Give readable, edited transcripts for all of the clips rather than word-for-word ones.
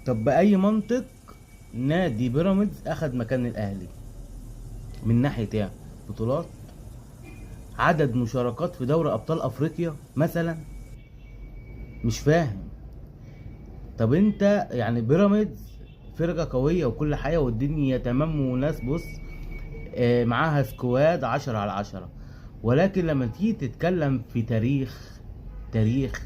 طب بأي منطق نادي بيراميدز اخد مكان الاهلي من ناحية ايه؟ بطولات، عدد مشاركات في دوري ابطال افريقيا مثلا؟ مش فاهم. طب انت يعني بيراميدز فرقة قوية وكل حاجة والدنيا تمام وناس بص، معاها squad 10 على 10، ولكن لما تيجي تتكلم في تاريخ، تاريخ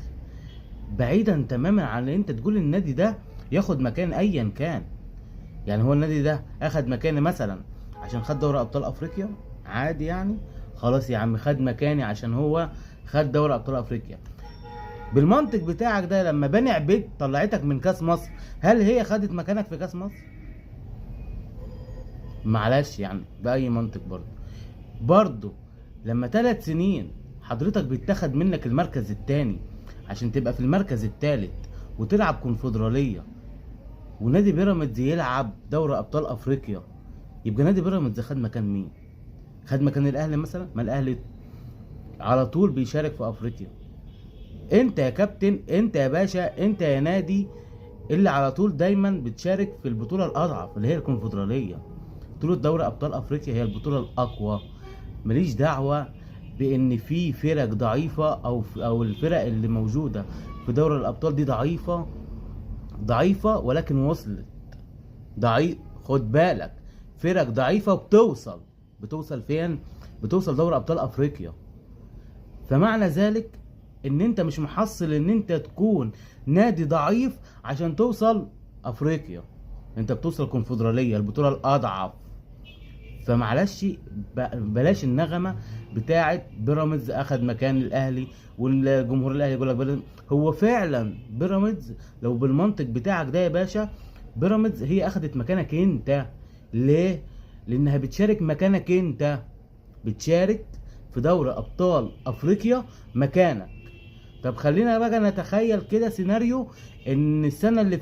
بعيدا تماما عن ان انت تقول النادي ده ياخد مكان ايا كان. يعني هو النادي ده اخد مكاني مثلا عشان خد دوري ابطال افريقيا؟ عادي يعني، خلاص يا عم خد مكاني عشان هو خد دوري ابطال افريقيا. بالمنطق بتاعك ده لما بني عبيد طلعتك من كاس مصر، هل هي خدت مكانك في كاس مصر؟ معلش يعني بأي منطق؟ برضه لما 3 سنين حضرتك بيتاخد منك المركز الثاني عشان تبقى في المركز الثالث وتلعب كونفدرالية، ونادي بيراميدز يلعب دوري ابطال افريقيا، يبقى نادي بيراميدز خد مكان مين؟ خد مكان الاهلي مثلا؟ ما الاهلي على طول بيشارك في افريقيا. انت يا كابتن، انت يا باشا، انت يا نادي اللي على طول دايما بتشارك في البطولة الاضعف اللي هي الكونفدرالية. بطولة دوري ابطال افريقيا هي البطولة الاقوى. ماليش دعوة بان في فرق ضعيفة او الفرق اللي موجودة في دوري الابطال دي ضعيفة، ضعيفة ولكن وصلت. ضعيف، خد بالك، فرق ضعيفة وبتوصل، بتوصل فين؟ بتوصل دوري ابطال افريقيا. فمعنى ذلك ان انت مش محصل ان انت تكون نادي ضعيف عشان توصل افريقيا، انت بتوصل كونفدرالية البطولة الاضعف. فمعلش بلاش النغمة بتاعه بيراميدز اخد مكان الاهلي والجمهور الاهلي يقول لك بيراميدز. هو فعلا بيراميدز لو بالمنطق بتاعك ده يا باشا، بيراميدز هي اخدت مكانك انت. ليه؟ لانها بتشارك مكانك انت، بتشارك في دوري ابطال افريقيا مكانك. طب خلينا بقى نتخيل كده سيناريو ان السنة اللي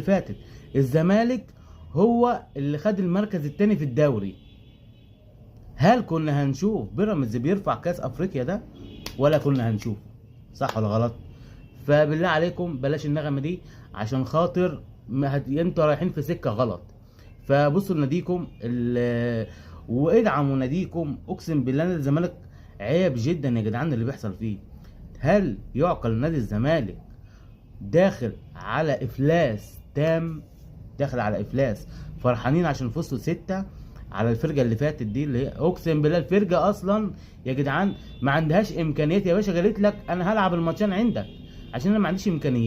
فاتت الزمالك هو اللي خد المركز الثاني في الدوري، هل كنا هنشوف بيراميدز بيرفع كاس افريقيا ده ولا كنا هنشوفه؟ صح ولا غلط؟ فبالله عليكم بلاش النغمة دي عشان خاطر انتوا رايحين في سكة غلط. فبصوا لناديكم وادعموا ناديكم. اقسم بالله نادي الزمالك عيب جدا يا جدعان اللي بيحصل فيه. هل يعقل نادي الزمالك داخل على افلاس تام، داخل على افلاس، فرحانين عشان فزتوا 6 على الفرقة اللي فاتت دي، اللي هي اقسم بالله الفرقة اصلا يا جدعان ما عندهاش امكانيات يا باشا. قالت لك انا هلعب الماتشين عندك عشان انا ما عنديش امكانيات.